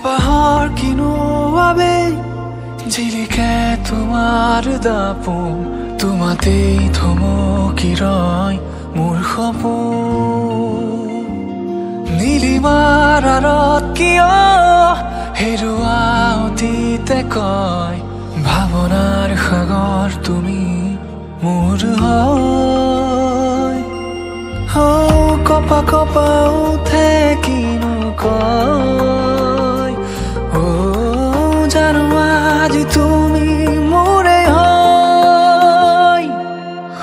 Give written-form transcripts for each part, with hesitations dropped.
হেঁপাহৰ কিনো আবেগ জিলিকে তোমাৰ দাপোন, তোমাতেই থমকি ৰয় মোৰ সপোন। নীলিমাৰ আঁৰত কিয় হেৰুৱা অতীতে কয়, ভাৱনাৰ সাগৰ তুমি মোৰ হয়। কপা কপা উঠে কিনো কয়, অ জানো আজি তুমি মোৰে হয়।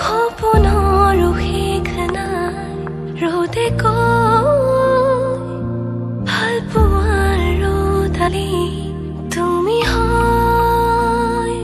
সপোনৰো শেষ নাই ৰ'দে কয়, ভালপোৱাৰ ৰ'দালি তুমি হয়।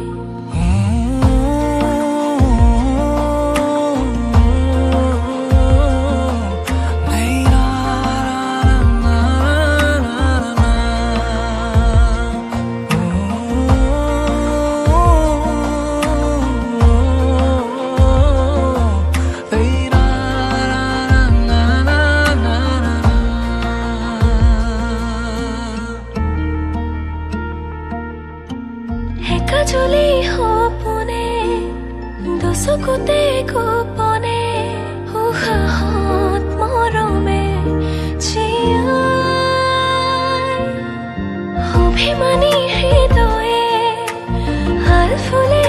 একাজলি সপোনে দুচকুতে গোপনে উশাহত মৰমে জীয়াই, অভিমানী হৃদয়ে আলফুলে